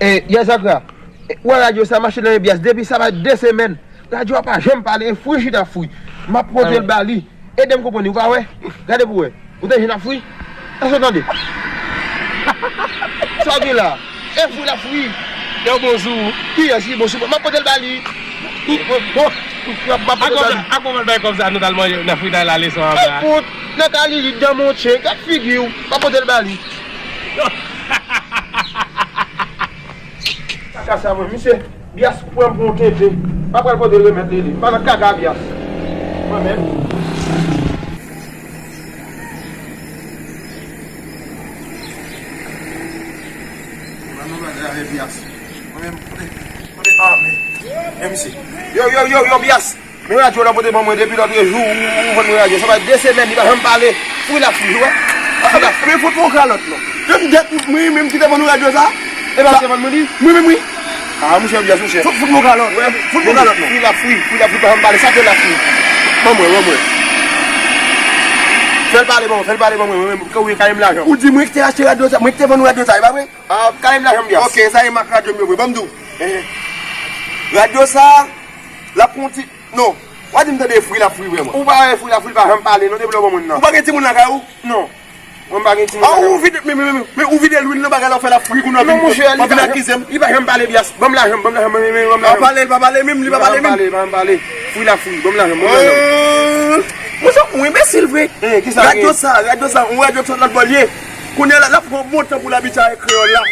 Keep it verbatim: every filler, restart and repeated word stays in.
E, yè Zagra, e, ou wè radyo sa mache nan men Bias depi sa va de semèn. Radyo a pa janm pale, e fri chita fri. M ap pote l ba li. Ede m konprann li, ou pa wè? Gade pou wè. Ou te jwenn ap fri? Èske w tande? Sa w gen la? E fri l ap fri. Yo, bonjou. Kiyès ki bonjou? M ap pote l ba li. Bon, bon, m ap, m ap pote l ba li. Akonpòt bay kòb sa, nou t al manje, nan fritay la, leson an ba. Ekot, nan ka li, li dan monche, gad figi w. M ap pote l ba li. Kaka sa mwen, misye, Bias pran m pou yon tenten. Pa pral pote remèt li, li. Pa nan kaka Bias. Mwen menm. Mwen menm, kote, kote, ah, men. Men misye. Yo, yo, yo, yo, Bias. Men radyo la pote ban mwen depi lòt jou, ou, ou vann mwen radyo. Sa fè de semèn, li pa janm pale. Fri l ap fri, ou wè? Fri l ap fri. Men fout mwen yon kalòt, non. Menm dèt mwen, menm ki te vann nou radyo sa. E pa se vann mwen li? Mwen menm, wi. Ah, monchè, Bias, monchè. Fout, fout mwen yon kalòt. Wè. Fout mwen yon kalòt, non. Fri l ap fri, fri l ap fri, pa janm pale. Sa te l ap fri. Ban mwen, ban mwen. Fè l pale, ban mwen, fè l pale, ban mwen. Mwen menm, kòm ou ye, kale m lajan. Ou di mwen ki te achte radyo sa, mwen ki te vann nou radyo sa, e pa vre? Ah, kale m lajan, Bias. Ok, sa e mak radyo m yo vre. Ban m di w. Eh. Radyo sa, l ap pran ti Non. W a di m tande fri l ap fri vrèman. Ou pa wè fri l ap fri, l pa janm pale non, depi lè w ban moun nan. Ou pa gen timoun lakay ou? Non. Mwen m pa gen timoun lakay mwen. Ah, ou vide, men, men, men, men, men ou vide lwil nan bagay la, w fè l ap fri kounye a. Non, monchè, li pa janm, li pa janm pale, Bias. Ban m lajan m, ban m lajan m, ban m lajan m. Pa pale, li pa pale menm, li pa pale menm. Li pa janm pale, li pa janm pale. Fri l ap fri, ban m lajan m, ban m lajan m. Euh, monchè, ou enbesil vre. Eh, kisa gen? Radyo sa, radyo sa, yon radyo sot lòt bò l ye. Kounye a la, l ap pran bon tan pou l abitye avèk kreyòl la.